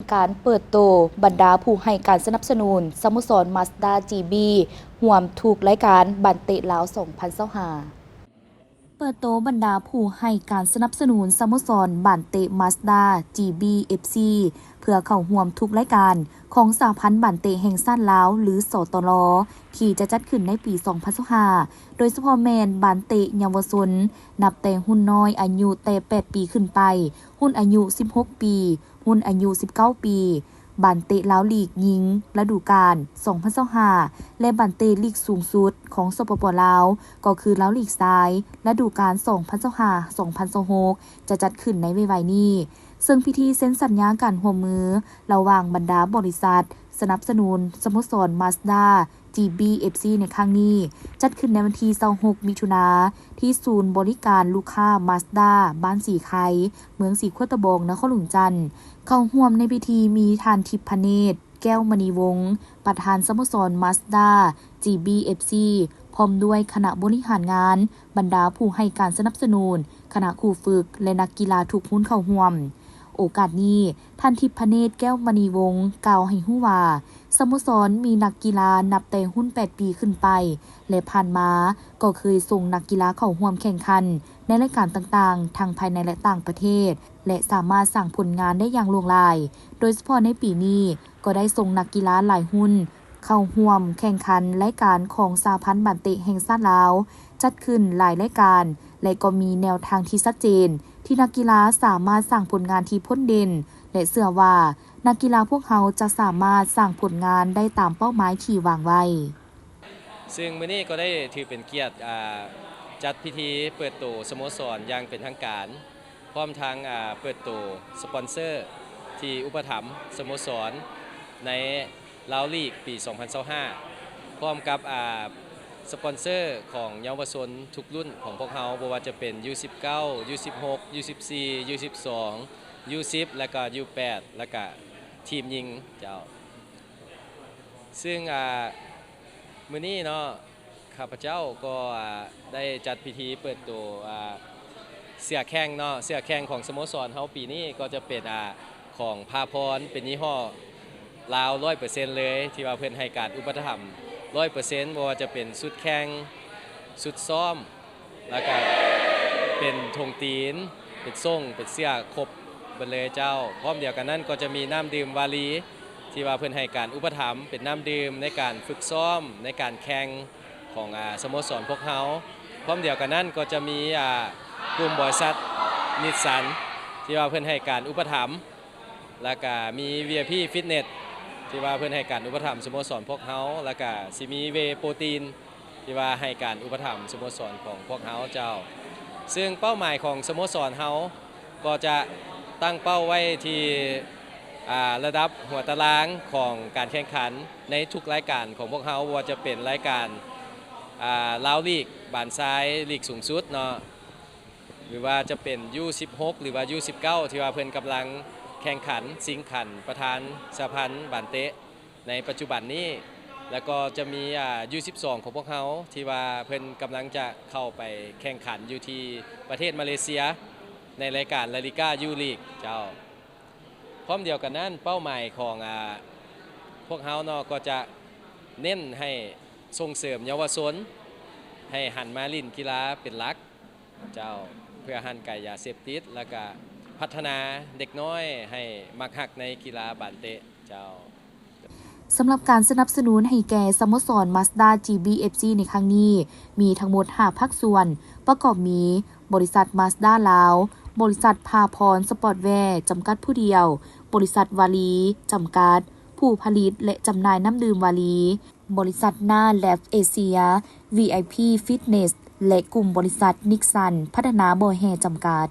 ການເປີດໂຕບັນດາຜູ້ໃຫ້ການສະໜັບສະໜູນສະໂມສອນມາສດ້າຈີບີຮ່ວມທຸກລາຍການບານເຕະລາວສອງພັນຊາວຫ້າ. ເປີດໂຕບັນດາຜູ້ໃຫ້ການສະໜັບສະໜູນສະໂມສອນບານເຕະມາສດ້າຈີບີເອັຟຊີ ເພື່ອເຂົ້າຮ່ວມທຸກລາຍການຂອງສະຫະພັນບານເຕະແຫ່ງຊາດລາວ ຫຼື ສຕລ ທີ່ຈະຈັດຂຶ້ນໃນປີສອງພັນຊາວຫ້າ ໂດຍສະເພາະແມ່ນບານເຕະເຍົາວະຊົນ ນັບແຕ່ຮຸ່ນນ້ອຍອາຍຸແຕ່ແປດປີຂຶ້ນໄປ, ຮຸ່ນອາຍຸສິບຫົກປີ, ຮຸ່ນອາຍຸສິບເກົ້າປີ, ບານເຕະລາວລີກຍິງລະດູການສອງພັນຊາວຫ້າ ແລະ ບານເຕະລີກສູງສຸດຂອງ ສປປ ລາວ ກໍຄືລາວລີກຊາຍລະດູການສອງພັນຊາວຫ້າ ສອງພັນຊາວຫົກ ຈະຈັດຂຶ້ນໃນໄວໆນີ້, ເຊິ່ງພິທີເຊັນສັນຍາການຮ່ວມມືລະຫວ່າງບັນດາບໍລິສັດສະໜັບສະໜູນສະໂມສອນມາສດ້າ ຈີບີເອັຟຊີ ໃນຄັ້ງນີ້ ຈັດຂຶ້ນໃນວັນທີຊາວຫົກ ມິຖຸນາ ທີ່ສູນບໍລິການລູກຄ້າມາສດ້າ ບ້ານສີໄຄ ເມືອງສີໂຄດຕະບອງ ນະຄອນຫຼວງຈັນ. ເຂົ້າຮ່ວມໃນພິທີມີທ່ານ ທິບພະເນດ ແກ້ວມະນີວົງ ປະທານສະໂມສອນມາສດ້າ ຈີບີເອັຟຊີ ພ້ອມດ້ວຍຄະນະບໍລິຫານງານ, ບັນດາຜູ້ໃຫ້ການສະໜັບສະໜູນ, ຄະນະຄູຝຶກ ແລະ ນັກກິລາທຸກຮຸ່ນເຂົ້າຮ່ວມ. ໂອກາດນີ້, ທ່ານ ທິບພະເນດ ແກ້ວມະນີວົງ ກ່າວໃຫ້ຮູ້ວ່າ ສະໂມສອນມີນັກກິລານັບແຕ່ຮຸ່ນແປດປີຂຶ້ນໄປ ແລະ ຜ່ານມາກໍເຄີຍສົ່ງນັກກິລາເຂົ້າຮ່ວມແຂ່ງຂັນໃນລາຍການຕ່າງໆ ທັງພາຍໃນ ແລະ ຕ່າງປະເທດ ແລະ ສາມາດສ້າງຜົນງານໄດ້ຢ່າງຫຼວງຫຼາຍ, ໂດຍສະເພາະໃນປີນີ້ກໍໄດ້ສົ່ງນັກກິລາຫຼາຍຮຸ່ນເຂົ້າຮ່ວມແຂ່ງຂັນລາຍການຂອງສະຫະພັນບານເຕະແຫ່ງຊາດລາວ ຈັດຂຶ້ນຫຼາຍລາຍການ ແລະ ກໍມີແນວທາງທີ່ຊັດເຈນ ທີ່ນັກກິລາສາມາດສ້າງຜົນງານທີ່ພົ້ນເດັ່ນ ແລະ ເຊື່ອວ່າ ນັກກິລາພວກເຮົາຈະສາມາດສ້າງຜົນງານໄດ້ຕາມເປົ້າໝາຍທີ່ວາງໄວ້. ຊຶ່ງມື້ນີ້ກໍໄດ້ຖືເປັນກຽດ ອາ ຈັດພິທີເປີດໂຕສະໂມສອນຢ່າງເປັນທາງການ, ພ້ອມທັງ ອາ ເປີດໂຕສະປອນເຊີທີ່ອຸປະຖຳສະໂມສອນໃນລາວລີກປີສອງພັນຊາວຫ້າ ພ້ອມກັບ ອາ ສະປອນເຊີຂອງເຍົາວະຊົນທຸກລຸ້ນຂອງພວກເຮົາ, ບໍ່ວ່າຈະເປັນ ຢູສິບເກົ້າ ຢູສິບຫົກ ຢູສິບສີ່ ຢູສິບສອງ ຢູສິບ ແລະ ກະ ຢູແປດ ແລະ ກະທີມຍິງເຈົ້າ. ຊຶ່ງ ອາ ມື້ນີ້ເນາະ ຂ້າພະເຈົ້າກໍ ອາ ໄດ້ຈັດພິທີເປີດໂຕ ອາ ເສື້ອແຂ່ງເນາະ, ເສື້ອແຂ່ງຂອງສະໂມສອນເຮົາປີນີ້ກໍຈະເປັນ ອາ ຂອງພາພອນ ເປັນຍີ່ຫໍ້ລາວຮ້ອຍເປີເຊັນເລີຍ ທີ່ວ່າເພິ່ນໃຫ້ການອຸປະຖຳຮ້ອຍເປີເຊັນ ບໍ່ວ່າຈະເປັນຊຸດແຂ່ງ, ຊຸດຊ້ອມ ແລ້ວກະເປັນຖົງຕີນ, ເປັນໂສ້ງ, ເປັນເສື້ອ ຄົບເບິດເລີຍເຈົ້າ. ພ້ອມດຽວກັນນັ້ນກໍຈະມີນ້ຳດື່ມວາລີ ທີ່ວ່າເພິ່ນໃຫ້ການອຸປະຖຳເປັນນ້ຳດື່ມໃນການຝຶກຊ້ອມ, ໃນການແຂ່ງຂອງ ອາ ສະໂມສອນພວກເຮົາ. ພ້ອມດຽວກັນນັ້ນກໍຈະມີ ອາ ກຸ່ມບໍລິສັດນິດສັນ ທີ່ວ່າເພິ່ນໃຫ້ການອຸປະຖຳ ແລ້ວກະມີ ວີໄອພີ ຟິດເນັດ ທີ່ວ່າເພິ່ນໃຫ້ການອຸປະຖຳສະໂມສອນພວກເຮົາ, ແລ້ວກະຊິມີ ເວໂປຣຕີນ ທີ່ວ່າໃຫ້ການອຸປະຖຳສະໂມສອນຂອງພວກເຮົາເຈົ້າ. ຊຶ່ງເປົ້າໝາຍຂອງສະໂມສອນເຮົາກໍຈະຕັ້ງເປົ້າໄວ້ທີ່ ອາ ລະດັບຫົວຕາລາງຂອງການແຂ່ງຂັນໃນທຸກລາຍການຂອງພວກເຮົາ, ບໍ່ວ່າຈະເປັນລາຍການ ອາ ລາວລີກບານຊາຍ ລີກສູງສຸດເນາະ ຫຼືວ່າຈະເປັນ ຢູສິບຫົກ ຫຼືວ່າ ຢູສິບເກົ້າ ທີ່ວ່າເພິ່ນກຳລັງແຂ່ງຂັນຊິງຂັນປະທານສະຫະພັນບານເຕະໃນປັດຈຸບັນນີ້, ແລ້ວກໍຈະມີ ອາ ຢູສິບສອງ ຂອງພວກເຮົາ ທີ່ວ່າເພິ່ນກຳລັງຈະເຂົ້າໄປແຂ່ງຂັນຢູ່ທີ່ປະເທດມາເລເຊຍ ໃນລາຍການ ລາລີກາ ຢູລີກ ເຈົ້າ. ພ້ອມດຽວກັນນັ້ນ ເປົ້າໝາຍຂອງ ອາ ພວກເຮົາເນາະ ກໍຈະເນັ້ນໃຫ້ສົ່ງເສີມເຍົາວະຊົນ ໃຫ້ຫັນມາຫຼິ້ນກິລາເປັນຫຼັກ ເຈົ້າ ເພື່ອຫ່າງໄກຢາເສບຕິດ ແລ້ວກະພັດທະນາເດັກນ້ອຍໃຫ້ມັກຮັກໃນກິລາບານເຕະ ເຈົ້າ. ສຳລັບການສະໜັບສະໜູນໃຫ້ແກ່ສະໂມສອນມາສດ້າ ຈີບີເອັຟຊີ ໃນຄັ້ງນີ້ ມີທັງໝົດຫ້າພາກສ່ວນ ປະກອບມີ ບໍລິສັດມາສດ້າລາວ, ບໍລິສັດພາພອນສະປອດແວ ຈຳກັດຜູ້ດຽວ, ບໍລິສັດວາລີ ຈຳກັດ ຜູ້ຜະລິດ ແລະ ຈຳໜ່າຍນ້ຳດື່ມວາລີ, ບໍລິສັດໜ້າແລັບເອເຊຍ, ວີໄອພີ ຟິດເນັດ ແລະ ກຸ່ມບໍລິສັດນິກສັນ ພັດທະນາບໍ່ແຮ່ ຈຳກັດ.